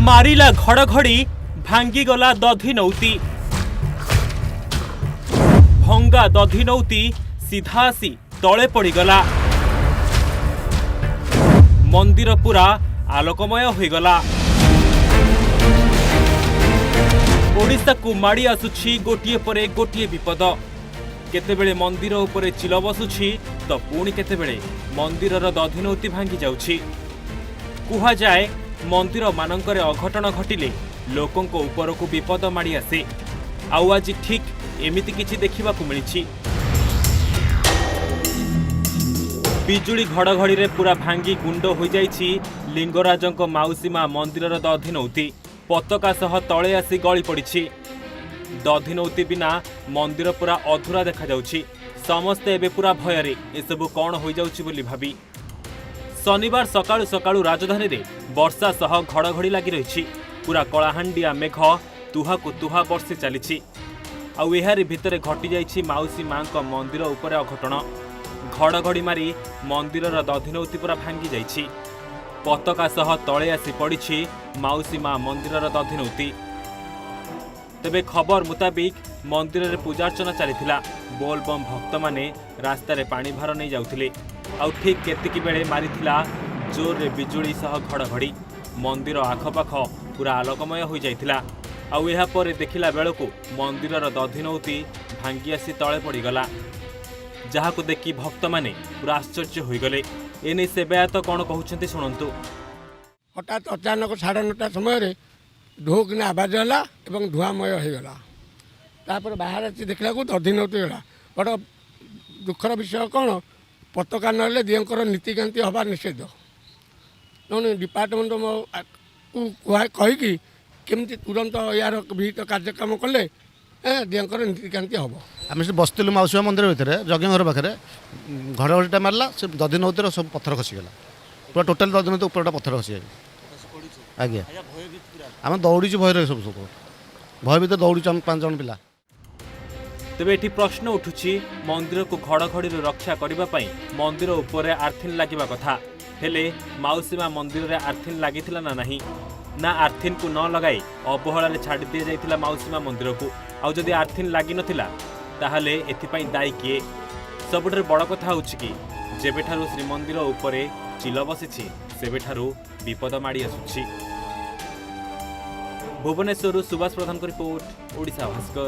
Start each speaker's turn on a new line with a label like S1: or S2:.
S1: ମାରିଲା ଘଡ଼ଘଡ଼ି, ଭାଙ୍ଗିଗଲା ଦଧିନଉତି। ଭଙ୍ଗା ଦଧିନଉତି ସିଧା ଆସି ତଳେ ପଡ଼ିଗଲା। ମନ୍ଦିର ପୁରା ଆଲୋକମୟ ହୋଇଗଲା। ଓଡ଼ିଶାକୁ ମାଡ଼ି ଆସୁଛି ଗୋଟିଏ ପରେ ଗୋଟିଏ ବିପଦ। କେତେବେଳେ ମନ୍ଦିର ଉପରେ ଚିଲ ବସୁଛି ତ ପୁଣି କେତେବେଳେ ମନ୍ଦିରର ଦଧିନଉତି ଭାଙ୍ଗି ଯାଉଛି। କୁହାଯାଏ, ମନ୍ଦିରମାନଙ୍କରେ ଅଘଟଣ ଘଟିଲେ ଲୋକଙ୍କ ଉପରକୁ ବିପଦ ମାଡ଼ି ଆସେ। ଆଉ ଆଜି ଠିକ୍ ଏମିତି କିଛି ଦେଖିବାକୁ ମିଳିଛି। ବିଜୁଳି ଘଡ଼ଘଡ଼ିରେ ପୁରା ଭାଙ୍ଗି ଗୁଣ୍ଡ ହୋଇଯାଇଛି ଲିଙ୍ଗରାଜଙ୍କ ମାଉସୀ ମା ମନ୍ଦିରର ଦଧିନଉତି। ପତାକା ସହ ତଳେ ଆସି ଗଳି ପଡ଼ିଛି। ଦଧିନଉତି ବିନା ମନ୍ଦିର ପୁରା ଅଧୁରା ଦେଖାଯାଉଛି। ସମସ୍ତେ ଏବେ ପୁରା ଭୟରେ, ଏସବୁ କ'ଣ ହୋଇଯାଉଛି ବୋଲି ଭାବି। ଶନିବାର ସକାଳୁ ସକାଳୁ ରାଜଧାନୀରେ ବର୍ଷା ସହ ଘଡ଼ଘଡ଼ି ଲାଗି ରହିଛି। ପୁରା କଳାହାଣ୍ଡିଆ ମେଘ ତୁହାକୁ ତୁହା ବର୍ଷି ଚାଲିଛି। ଆଉ ଏହାରି ଭିତରେ ଘଟିଯାଇଛି ମାଉସୀ ମାଙ୍କ ମନ୍ଦିର ଉପରେ ଅଘଟଣ। ଘଡ଼ଘଡ଼ି ମାରି ମନ୍ଦିରର ଦଧିନଉତି ପୁରା ଭାଙ୍ଗି ଯାଇଛି। ପତାକା ସହ ତଳେ ଆସି ପଡ଼ିଛି ମାଉସୀ ମା ମନ୍ଦିରର ଦଧିନଉତି। ତେବେ ଖବର ମୁତାବିକ, ମନ୍ଦିରରେ ପୂଜାର୍ଚ୍ଚନା ଚାଲିଥିଲା। ବୋଲବମ୍ ଭକ୍ତମାନେ ରାସ୍ତାରେ ପାଣି ଭାର ନେଇ ଯାଉଥିଲେ। ଆଉ ଠିକ୍ କେତିକି ବେଳେ ମାରିଥିଲା ଜୋରରେ ବିଜୁଳି ସହ ଘଡ଼ଘଡ଼ି। ମନ୍ଦିର ଆଖପାଖ ପୁରା ଆଲୋକମୟ ହୋଇଯାଇଥିଲା। ଆଉ ଏହାପରେ ଦେଖିଲା ବେଳକୁ ମନ୍ଦିରର ଦଧିନଉତି ଭାଙ୍ଗି ଆସି ତଳେ ପଡ଼ିଗଲା, ଯାହାକୁ ଦେଖି ଭକ୍ତମାନେ ପୁରା ଆଶ୍ଚର୍ଯ୍ୟ ହୋଇଗଲେ। ଏନେଇ ସେବାୟତ କ'ଣ କହୁଛନ୍ତି, ଶୁଣନ୍ତୁ।
S2: ହଠାତ୍ ଅଚାନକ 9:30 ସମୟରେ ଢୋକିନା ଆବାଜ ହେଲା ଏବଂ ଧୂଆଁମୟ ହୋଇଗଲା। ତାପରେ ବାହାରେ ଆସି ଦେଖିଲାକୁ ଦଧିନଉତି ଗଲା। ବଡ଼ ଦୁଃଖର ବିଷୟ କ'ଣ, ପତାକା ନହେଲେ ଦିଅଙ୍କର ନୀତିକାନ୍ତି ହେବା ନିଷେଧ। ତେଣୁ ଡିପାର୍ଟମେଣ୍ଟ କୁ କହିକି କେମିତି ତୁରନ୍ତ ଏହାର ବିହିତ କାର୍ଯ୍ୟକ୍ରମ କଲେ ଦିଅଙ୍କର ନୀତିକାନ୍ତି ହେବ।
S3: ଆମେ ସେଠି ବସିଥିଲୁ ମାଉସୀ ମା ମନ୍ଦିର ଭିତରେ, ଯଜ୍ଞ ଘର ପାଖରେ। ଘଡ଼ଘଡ଼ିଟା ମାରିଲା, ସେ ଦଧିନଉତିର ସବୁ ପଥର ଖସିଗଲା। ପୁରା ଟୋଟାଲି ଦଧିନଉତି ଉପରଟା ପଥର ଖସିଯାଇଛି ଆଜ୍ଞା। ଆମେ ଦୌଡ଼ିଛୁ ଭୟରେ, ସବୁ ସବୁ ଭୟ ଭିତରେ ଦୌଡ଼ିଛୁ ଆମେ ପାଞ୍ଚ ଜଣ ପିଲା।
S1: ତେବେ ଏଠି ପ୍ରଶ୍ନ ଉଠୁଛି, ମନ୍ଦିରକୁ ଘଡ଼ଘଡ଼ିରୁ ରକ୍ଷା କରିବା ପାଇଁ ମନ୍ଦିର ଉପରେ ଆର୍ଥିନ ଲାଗିବା କଥା। ହେଲେ ମାଉସୀ ମା ମନ୍ଦିରରେ ଆର୍ଥିନ ଲାଗିଥିଲା ନା ନାହିଁ, ନା ଆର୍ଥିନକୁ ନ ଲଗାଇ ଅବହେଳାରେ ଛାଡ଼ି ଦିଆଯାଇଥିଲା ମାଉସୀ ମା ମନ୍ଦିରକୁ? ଆଉ ଯଦି ଆର୍ଥିନ ଲାଗିନଥିଲା, ତାହେଲେ ଏଥିପାଇଁ ଦାୟୀ କିଏ? ସବୁଠାରୁ ବଡ଼ କଥା ହେଉଛି କି, ଯେବେଠାରୁ ଶ୍ରୀମନ୍ଦିର ଉପରେ ଚିଲ ବସିଛି, ସେବେଠାରୁ ବିପଦ ମାଡ଼ି ଆସୁଛି। ଭୁବନେଶ୍ୱରରୁ ସୁଭାଷ ପ୍ରଧାନଙ୍କ ରିପୋର୍ଟ, ଓଡ଼ିଶା ଭାସ୍କର।